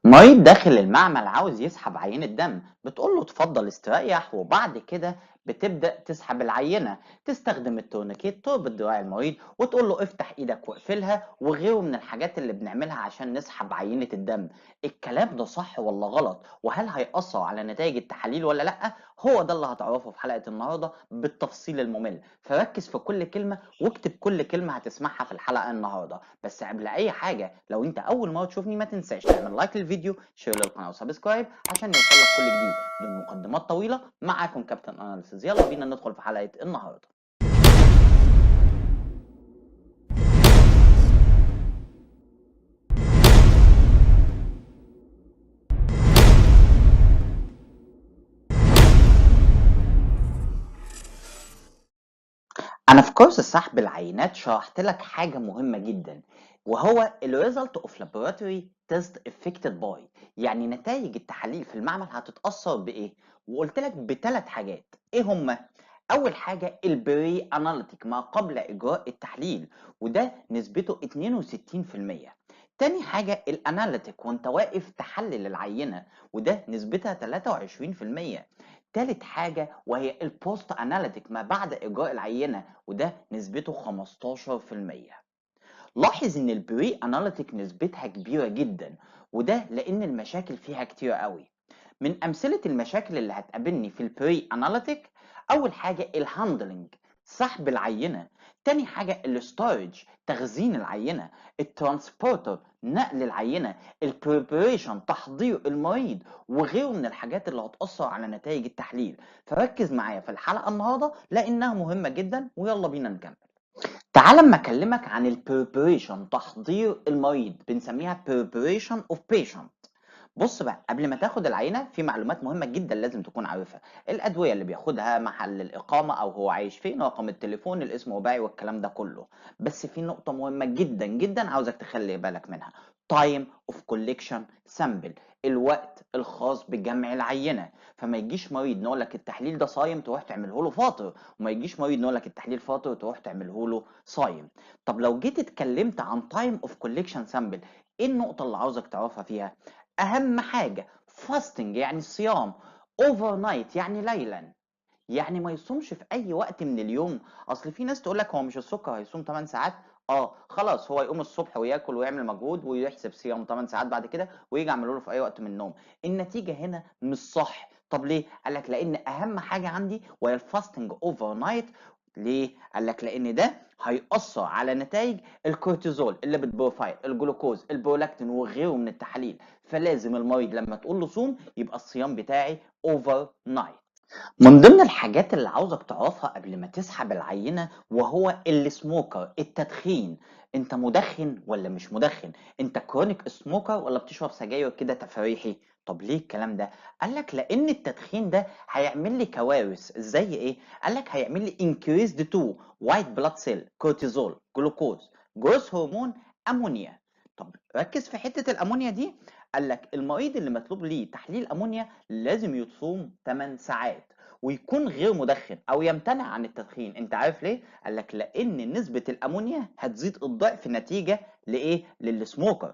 مريض داخل المعمل عاوز يسحب عينة دم، بتقول له اتفضل استريح، وبعد كده بتبدأ تسحب العينة. تستخدم ال tourniquet تربط دراع المريض وتقول له افتح ايدك واقفلها، وغيره من الحاجات اللي بنعملها عشان نسحب عينة الدم. الكلام ده صح ولا غلط؟ وهل هيأثر على نتائج التحاليل ولا لأ؟ هو ده اللي هتعرفه في حلقة النهاردة بالتفصيل الممل، فركز في كل كلمة واكتب كل كلمة هتسمعها في الحلقة النهاردة. بس قبل أي حاجة، لو أنت أول مرة تشوفني ما تنساش تعمل like للفيديو، share للقناة و subscribe عشان يوصلك كل جديد. بدون مقدمات طويلة، معاكم كابتن Analysis. يلا بينا ندخل في حلقة النهاردة. أنا في كورس سحب العينات شرحت لك حاجة مهمة جدا، وهو ال result of laboratory test affected by، يعني نتائج التحاليل في المعمل هتتأثر بإيه؟ وقلت لك بثلاث حاجات. إيه هما؟ أول حاجة ال pre analytic، ما قبل إجراء التحليل، وده نسبته 62%. تاني حاجة ال analytic، وانت واقف تحلل العينة، وده نسبتها 23%. تالت حاجة وهي ال post analytic، ما بعد إجراء العينة، وده نسبته 15%. لاحظ إن ال pre analytic نسبتها كبيرة جدا، وده لأن المشاكل فيها كتير قوي. من أمثلة المشاكل اللي هتقابلني في ال pre analytic، أول حاجة ال handling، سحب العينة. تاني حاجة ال storage، تخزين العينة. ال transporter، نقل العينة. ال preparation، تحضير المريض، وغيره من الحاجات اللي هتأثر على نتائج التحليل. فركز معايا في الحلقة النهاردة لأنها مهمة جدا، ويلا بينا نكمل. تعال اما اكلمك عن ال preparation، تحضير المريض، بنسميها preparation of patient. بص بقى، قبل ما تاخد العينة في معلومات مهمة جدا لازم تكون عارفها: الأدوية اللي بياخدها، محل الإقامة أو هو عايش فين، رقم التليفون، الاسم الرباعي، والكلام ده كله. بس في نقطة مهمة جدا جدا عاوزك تخلي بالك منها: time of collection sample، الوقت الخاص بجمع العينة. فما يجيش مريض نقول لك التحليل ده صايم تروح تعمله له فاطر، وما يجيش مريض نقول لك التحليل فاطر تروح تعمله له صايم. طب لو جيت اتكلمت عن time of collection sample، ايه النقطة اللي عاوزك تعرفها فيها؟ اهم حاجة fasting، يعني الصيام، overnight يعني ليلا، يعني ما يصومش في اي وقت من اليوم. اصل في ناس تقول لك هو مش السكر هيصوم 8 ساعات؟ خلاص هو يقوم الصبح وياكل ويعمل مجهود ويحسب صيام 8 ساعات بعد كده ويجي يعمله له في اي وقت من النوم. النتيجة هنا مش صح. طب ليه؟ قال لك لان اهم حاجة عندي وهي ال fasting overnight. ليه؟ قال لك لان ده هيأثر على نتائج الكورتيزول، ال lipid profile، الجلوكوز، البرولاكتين، وغيره من التحاليل. فلازم المريض لما تقول له صوم يبقى الصيام بتاعي overnight. من ضمن الحاجات اللي عاوزك تعرفها قبل ما تسحب العينة وهو ال smoker، التدخين. انت مدخن ولا مش مدخن؟ انت chronic smoker ولا بتشرب سجاير كده تفريحي؟ طب ليه الكلام ده؟ قال لك لان التدخين ده هيعمل لي كوارث. زي ايه؟ قال لك هيعمل لي increased to white blood cell، cortisol، glucose، growth hormone، امونيا. طب ركز في حتة الامونيا دي. قال لك المريض اللي مطلوب ليه تحليل امونيا لازم يصوم 8 ساعات ويكون غير مدخن او يمتنع عن التدخين. انت عارف ليه؟ قال لك لان نسبة الامونيا هتزيد الضعف نتيجة لايه؟ لل smoker.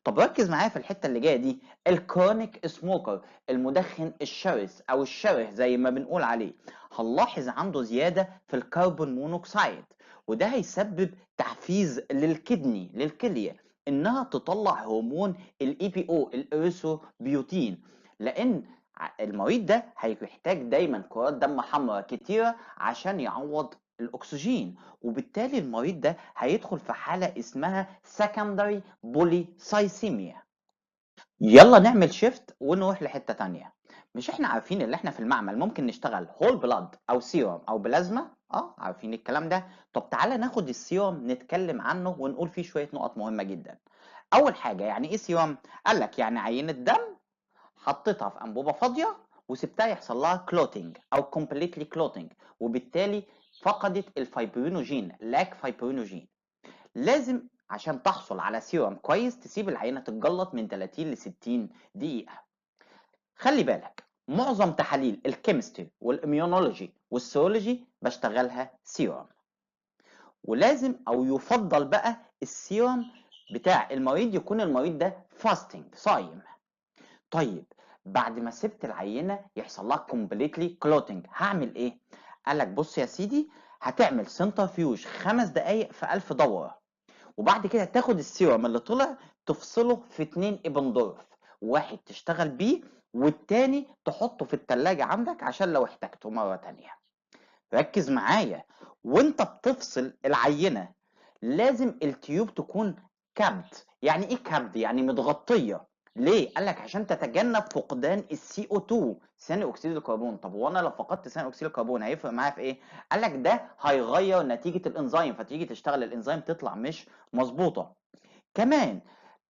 طب ركز معايا في الحتة اللي جاية دي: ال chronic smoker، المدخن الشرس او الشره زي ما بنقول عليه، هنلاحظ عنده زيادة في ال carbon monoxide، وده هيسبب تحفيز لل kidney، للكلية، انها تطلع هرمون ال EPO، ال erythropoietin، لان المريض ده هيحتاج دايما كرات دم حمراء كتيرة عشان يعوض الاكسجين، وبالتالي المريض ده هيدخل في حالة اسمها secondary polycythemia. يلا نعمل shift ونروح لحتة تانية. مش احنا عارفين ان احنا في المعمل ممكن نشتغل whole blood او سيروم او بلازما؟ عارفين الكلام ده. طب تعالى ناخد السيروم نتكلم عنه ونقول فيه شوية نقط مهمة جدا. اول حاجة، يعني ايه سيروم؟ قال لك يعني عينة دم حطيتها في انبوبة فاضية وسبتها يحصل لها clotting او completely clotting، وبالتالي فقدت ال fibrinogen، lack fibrinogen. لازم عشان تحصل على سيروم كويس تسيب العينة تتجلط من 30 ل 60 دقيقة. خلي بالك، معظم تحاليل ال chemistry وال immunology وال serology بشتغلها سيروم، ولازم او يفضل بقى السيروم بتاع المريض يكون المريض ده fasting، صايم. طيب بعد ما سبت العينة يحصل لها completely clotting هعمل ايه؟ قال لك بص يا سيدي، هتعمل centrifuge 5 دقايق في 1000 دوره، وبعد كده تاخد السيروم اللي طلع تفصله في 2 Eppendorf، واحد تشتغل بيه والتاني تحطه في التلاجة عندك عشان لو احتاجته مرة تانية. ركز معايا، وانت بتفصل العينة لازم ال tube تكون capped. يعني ايه capped؟ يعني متغطية. ليه؟ قال لك عشان تتجنب فقدان ال CO2، ثاني اكسيد الكربون. طب وانا لو فقدت ثاني اكسيد الكربون هيفرق معايا في ايه؟ قال لك ده هيغير نتيجة الانزيم، فتيجي تشتغل الانزيم تطلع مش مظبوطة. كمان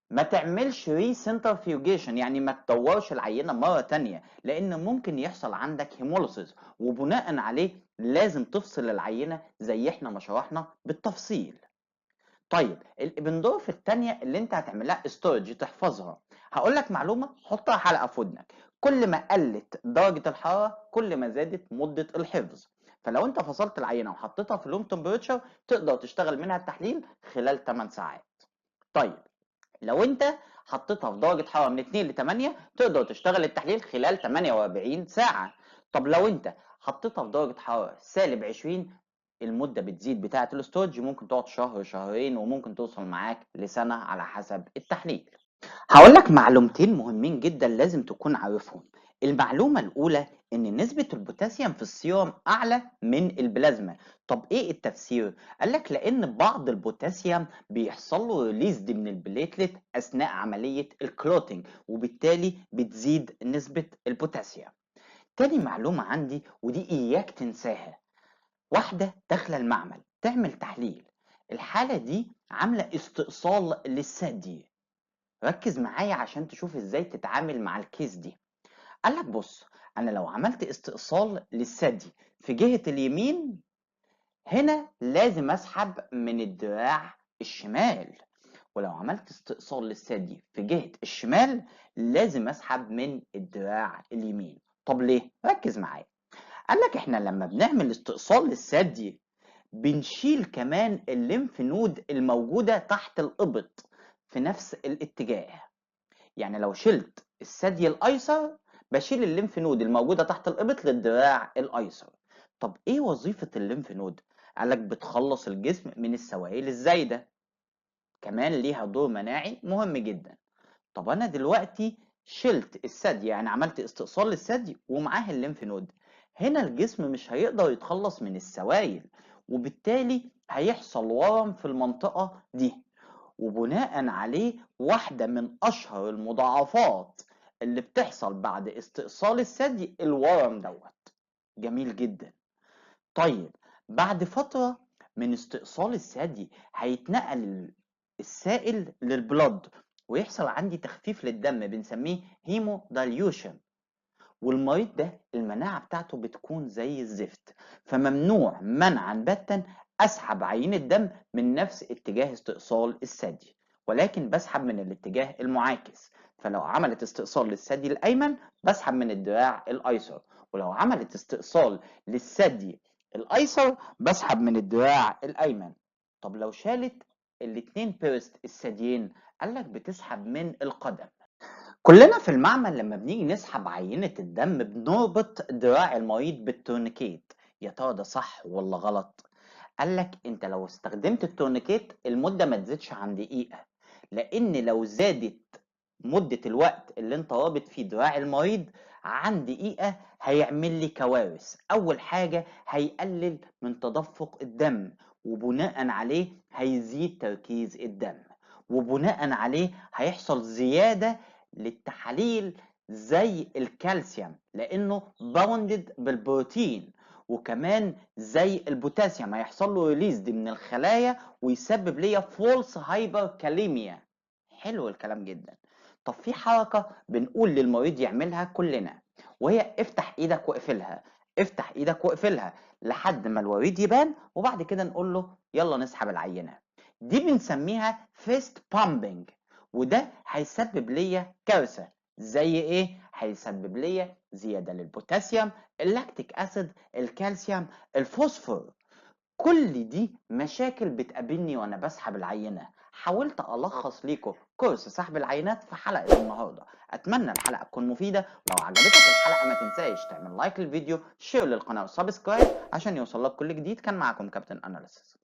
ما تعملش recentrifugation، يعني ما تدورش العينة مرة تانية، لان ممكن يحصل عندك hemolysis، وبناء عليه لازم تفصل العينة زي احنا ما شرحنا بالتفصيل. طيب ال Eppendorf الثانية اللي انت هتعملها storage تحفظها، هقول لك معلومة حطها حلقة في ودنك، كل ما قلت درجه الحرارة كل ما زادت مده الحفظ. فلو انت فصلت العينة وحطيتها في room temperature تقدر تشتغل منها التحليل خلال 8 ساعات. طيب لو انت حطيتها في درجه حرارة من 2 ل 8 تقدر تشتغل التحليل خلال 48 ساعة. طب لو انت حطيتها في درجه حرارة سالب 20 المدة بتزيد بتاعه ال storage، ممكن تقعد شهر شهرين وممكن توصل معاك لسنه على حسب التحليل. هقول لك معلومتين مهمين جدا لازم تكون عارفهم. المعلومة الاولى ان نسبه البوتاسيوم في السيروم اعلى من البلازما. طب ايه التفسير؟ قال لك لان بعض البوتاسيوم بيحصل له release من ال platelet اثناء عملية ال clotting، وبالتالي بتزيد نسبه البوتاسيوم. تاني معلومة عندي ودي اياك تنساها، واحدة داخله المعمل تعمل تحليل، الحالة دي عامله استئصال للثدي. ركز معايا عشان تشوف ازاي تتعامل مع ال case دي. قال لك بص، انا لو عملت استئصال للثدي في جهة اليمين هنا لازم اسحب من الدراع الشمال، ولو عملت استئصال للثدي في جهة الشمال لازم اسحب من الدراع اليمين. طب ليه؟ ركز معايا. قال لك احنا لما بنعمل استئصال للثدي بنشيل كمان ال lymph node الموجودة تحت الإبط في نفس الاتجاه. يعني لو شلت الثدي الأيسر بشيل ال lymph node الموجودة تحت الإبط للدراع الأيسر. طب ايه وظيفة ال lymph node؟ قال لك بتخلص الجسم من السوائل الزايدة، كمان ليها دور مناعي مهم جدا. طب انا دلوقتي شلت الثدي، يعني عملت استئصال للثدي ومعاه ال lymph node، هنا الجسم مش هيقدر يتخلص من السوائل، وبالتالي هيحصل ورم في المنطقة دي، وبناء عليه واحدة من أشهر المضاعفات اللي بتحصل بعد استئصال الثدي الورم دوت. جميل جدا. طيب بعد فترة من استئصال الثدي هيتنقل السائل لل blood ويحصل عندي تخفيف للدم بنسميه hemodilution، والمريض ده المناعة بتاعته بتكون زي الزفت، فممنوع منعا باتا اسحب عينة دم من نفس اتجاه استئصال الثدي، ولكن بسحب من الاتجاه المعاكس. فلو عملت استئصال للثدي الايمن بسحب من الدراع الايسر، ولو عملت استئصال للثدي الايسر بسحب من الدراع الايمن. طب لو شالت الاتنين breast الثديين قال لك بتسحب من القدم. كلنا في المعمل لما بنيجي نسحب عينة الدم بنربط دراع المريض بال tourniquet، يا ترى ده صح ولا غلط؟ قال لك انت لو استخدمت ال tourniquet المدة ما تزيدش عن دقيقة، لان لو زادت مدة الوقت اللي انت رابط فيه دراع المريض عن دقيقة هيعمل لي كوارث. اول حاجة هيقلل من تدفق الدم، وبناء عليه هيزيد تركيز الدم، وبناء عليه هيحصل زيادة للتحاليل زي الكالسيوم لانه bounded بالبروتين، وكمان زي البوتاسيوم هيحصل له release من الخلايا ويسبب ليا false hyperkalemia. حلو الكلام جدا. طب في حركة بنقول للمريض يعملها كلنا، وهي افتح ايدك واقفلها، افتح ايدك واقفلها لحد ما الوريد يبان، وبعد كده نقول له يلا نسحب العينة. دي بنسميها fist pumping، وده هيسبب ليا كارثة. زي ايه؟ هيسبب ليا زيادة للبوتاسيوم، ال lactic acid، الكالسيوم، الفوسفور. كل دي مشاكل بتقابلني وانا بسحب العينة. حاولت الخص ليكم كورس سحب العينات في حلقة النهارده. اتمنى الحلقة تكون مفيدة. لو عجبتك الحلقة ما تنساش تعمل like للفيديو، share للقناة و subscribe عشان يوصلك كل جديد. كان معكم كابتن analysis.